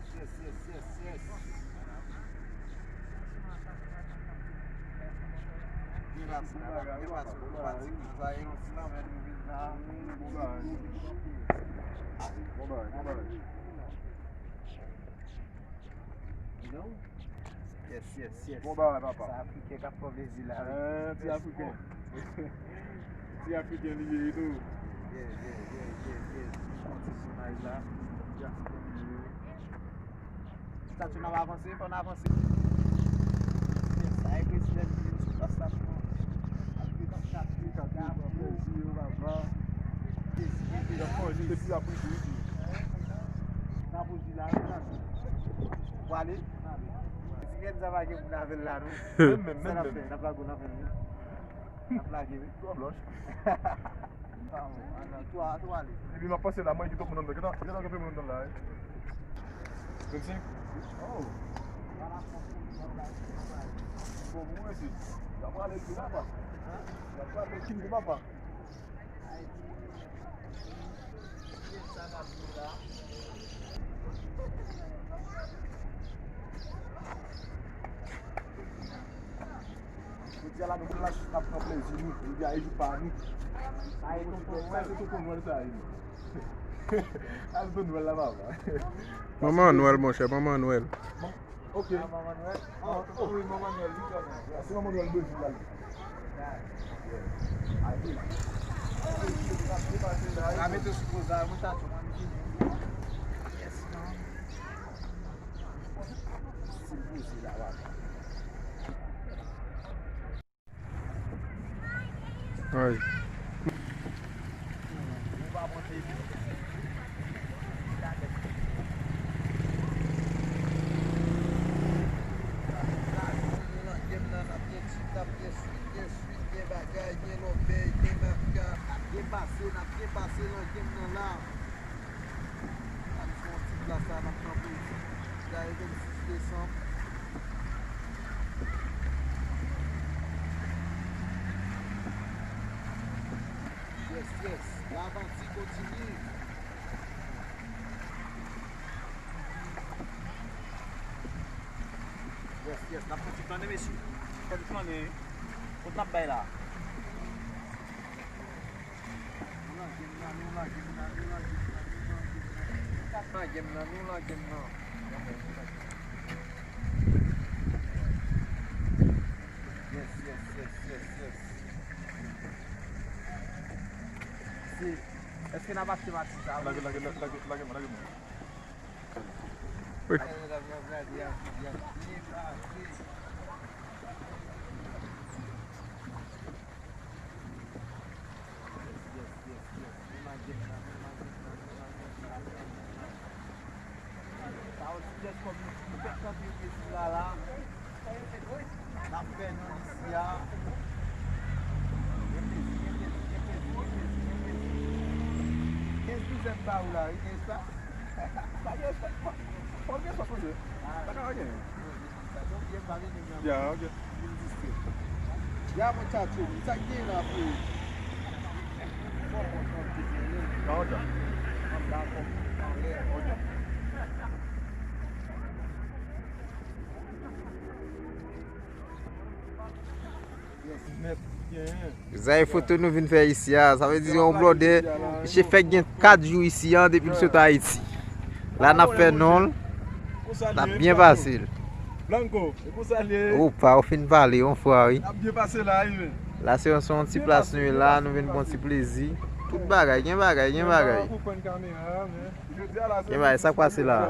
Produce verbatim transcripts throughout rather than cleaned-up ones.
Yes, yes, yes, yes. Gen la, gen la, gen la, gen la, gen la, gen la, gen la, gen la. Bon bagay, bon bagay. Bon bagay, bon bagay. Yes, yes, yes. Bon bagay, papa. Sa Afriken k ap pran plezi la, wi. Eh, ti Afriken. Ti Afriken li ye tou. Yeah, yeah, yeah, yeah, yeah. Ti sonaj la. Ti Afriken li ye. Sa tou n ap avanse, fò n avanse. Sa e prezidan ki vin sou plas la pou nou. Ap vin nan chak li, k ap vin pran plezi yo, papa. Plezi, plezi. Y ap manje depi apremidi. N ap di la, wi, n ap di. Ou ale? Ti grenn sa pa gen moun avè l la, non. Menm, menm, menm, menm. N ap lage w nan men l, wi. N ap lage, wi. Twa blanch. Epi m ap pase la, mwen ki tout moun anndan. Gentan, gentan gen anpil moun anndan la, wi. Vennsenk? Oh. Bon, mwen resi. Y ap prale tou, papa. Y ap prale tou, papa. Jodi a la, nou pral la jis n ap pran plezi nou. Jodi a e jou pa nou. Sa se tonton Nwèl sa ye. Sa se tonton Nwèl la, papa. Manman Nwèl, monchè, Manman Nwèl. Ok. Ah, Manman Nwèl? Ah, oh, wi, Manman Nwèl, wi, kanmenm. Se Manman Nwèl Brezil la, li. Ka mete sou poz la, mwen ta tou, mwen vini. Yes, man. Stil poze la, papa. Ay. Gen bagay, gen lòbèy, gen maka. N ap byen pase, n ap byen pase nan game nan la. N ap sou yon ti plas la, n ap pran plezi. Jodi a vennsis desanm. Yes, yes. Lavanti kontinye. Yes, yes. N ap fè ti flannen, mesye. Fè ti flannen. Kot n ap bay la? Nou lan game nan, nou lan game nan, nou lan game nan, nou lan game nan. Lan game nan, nou lan game nan. Yes, yes, yes, yes, yes. Se, èske n ap achte mati sa? Lage, lage, lage, lage, lage, lage. Wi. N ap fè nan isi a. Gen plezi, gen plezi, gen plezi, gen plezi, gen plezi. Kenz douzèn ba ou la, wi, kenz la. Pa gen respè, pa, pa gen respè, mesye. Pa ka gen. Ya, ok. Ya, muchacho, sa k gen la pou ou? Ya, ok. Ok. Zay foto nou vin fè isi a. Sa vle di yon blòdè, misye fèk gen kat jou isi a depi l sot Ayiti. La n ap fè non l. N ap byen pase l. Opa, ou fin pale yon fwa, wi. La se yon, se yon ti plas nou ye la, nou vin pran ti plezi. Tout bagay, gen bagay, gen bagay. Gen bagay, sa k pase la?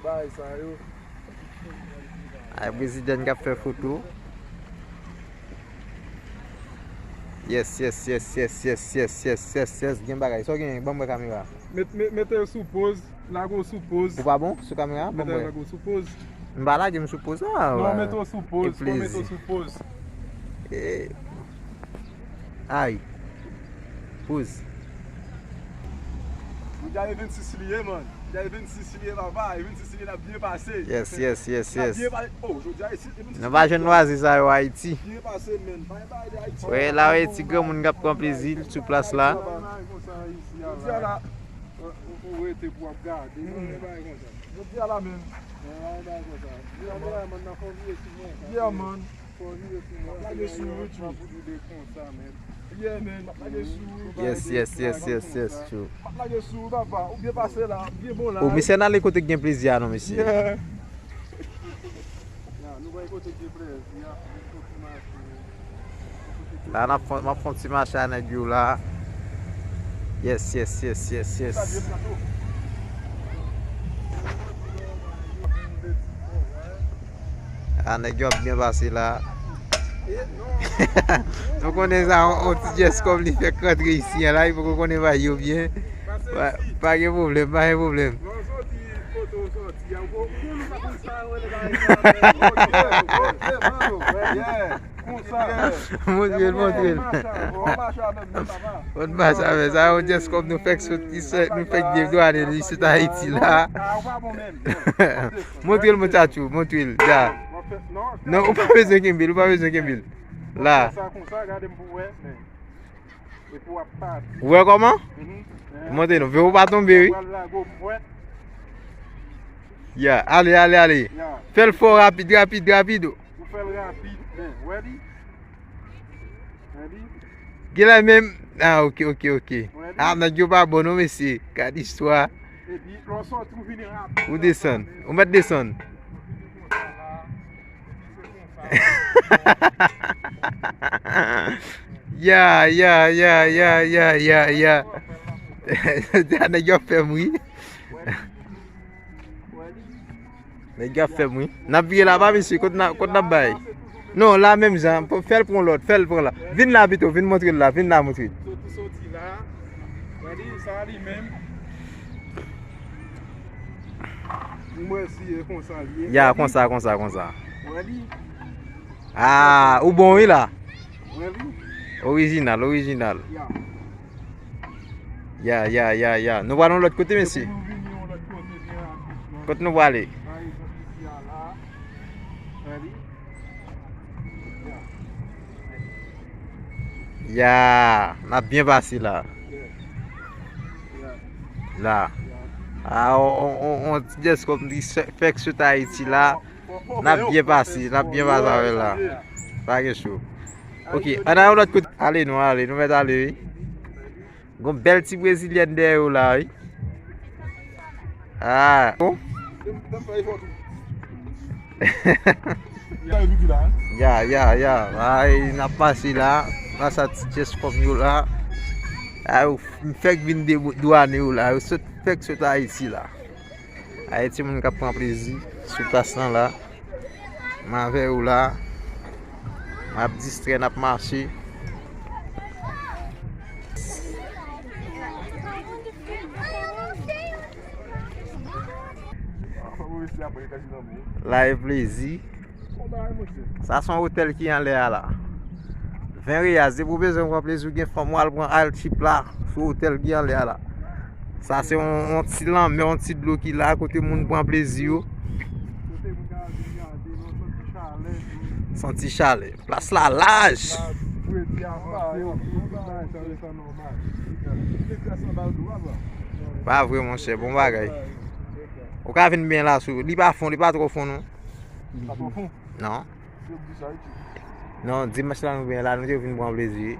Bay sa yo. Ay, prezidan k ap fè foto. Yes, yes, yes, yes, yes, yes, yes, yes, yes. Gen bagay. Sa w gen? Ban m wè kamera. Met, met, mete yo sou poz. Lage w sou poz. Ou pa bon sou kamera? Ban m wè. Mete lage w sou poz. M pa lage m sou poz la. Non, mete w sou poz. Fò mete w sou poz. E, ay. Poz. Jodi a e vennsis li ye, man. Jodi a e vennsis li ye, papa. E vennsis li ye, n ap byen pase. Yes, yes, yes, yes. N ap byen pase. Oh, jodi a e vennsis. Nou pa jwenn lwazi sa yo Ayiti. Byen pase, man. Bye bye de Ayiti. Wè, la wè ti granmoun k ap pran plezi l sou plas la. Jodi a la. Pou rete pou ap gade. Non, men bagay konsa. Jodi a la menm. Men bagay konsa. Kameraman nan fò vire sou mwen. Yeah, man. Fò vire sou mwen. Lage sou YouTube. Konsa, men. Yeah, man. Lage sou. Yes, yes, yes, yes, yes, true. Lage sou, papa. Ou byen pase la. Byen bon la. O, misye n ale kote k gen plezi a non, mesye. Yeah. Ya, nou bay kote de prèz, ya, nou fè ti mache. La, n ap fè, m ap fè yon ti mache a nèg yo la. Yes, yes, yes, yes, yes. A, nèg yo ap byen pase la. Nou konnen sa, yon, yon ti djès kòm li fèk rantre isi a la, li poko konnen bagay yo byen. Pa, pa gen pwoblèm, pa gen pwoblèm. Montre l, montre l. Bon, mache avè sa, yo just kòm nou fèk sot, nou fèk devwale li sot Ayiti la. Montre l, mon tchatchou, montre l, dja. Non, ou pa bezwen kenbe l, ou pa bezwen kenbe l. La. Ou wè kòman? Monte non, vewo pa tonbe, wi. Ya, ale, ale, ale. Fè l fò rapid, rapid, rapid. Ou fè l rapid, men, wè li. Wè li. Genlè menm. Ah, ok, ok, ok. Ah, nèg yo pa bon non, mesye. Gad istwa. Epi, lè w sòti, ou vini rapid. Ou desann. Ou mèt desann. Ya, ya, ya, ya, ya, ya, ya. Nèg yo ap fè m ri. Nèg yo ap fè m ri. N ap vire la, pa mesye, kot n ap, kot n ap bay? Non, la menm jan, fè l pran lòt, fè l pran la. Vin la pito, vin montre l la, vin la montre l. Mwen si e konsa li ye. Ya, konsa, konsa, konsa. Wè li. Ah, ou bon wi la. Wè li. Orijinal, orijinal. Ya. Ya, ya, ya, ya. Nou pral yon lòt kote, mesye. Epi nou vini yon lòt kote byen rapid, man. Kot nou prale? Pa egzanp, isi a la. Wè li. Ya. Ya, n ap byen pase la. La. A, on, on, on, on ti deskòp li fèk sot Ayiti la. N ap byen pase, n ap byen pase avè l la. Pa gen cho. Ok, ann al yon lòt kote. Ale nou, ale, nou mèt ale, wi. Gon bèl ti brezilyèn dèyè yo la, wi. Ah. Bon. Ya, ya, ya. Ay, n ap pase la. Nan sa ti chèch kòm yo la. Ay, m fèk vin de dwanye yo la. Yo sot, fèk sot Ayiti la. Ay, timoun k ap pran plezi sou plas lan la. M avè yo la. M ap distrè, n ap mache. La e plezi. Sa se yon otèl ki anlè a la. Ven reyaz, depi w bezwen pran plezi, w gen fanm, w al pran al chip la, sou otèl ki anlè a la. Sa se yon, yon ti lanmè, yon ti dlo ki la, kote moun pran plezi yo. Santi chalè. Plas la laj. Pa vre, monchè, bon bagay. Ou ka vin byen la sou. Li pa fon, li pa twò fon, non. Non. Non, dimanch la nou byen la, nou te vin pran plezi.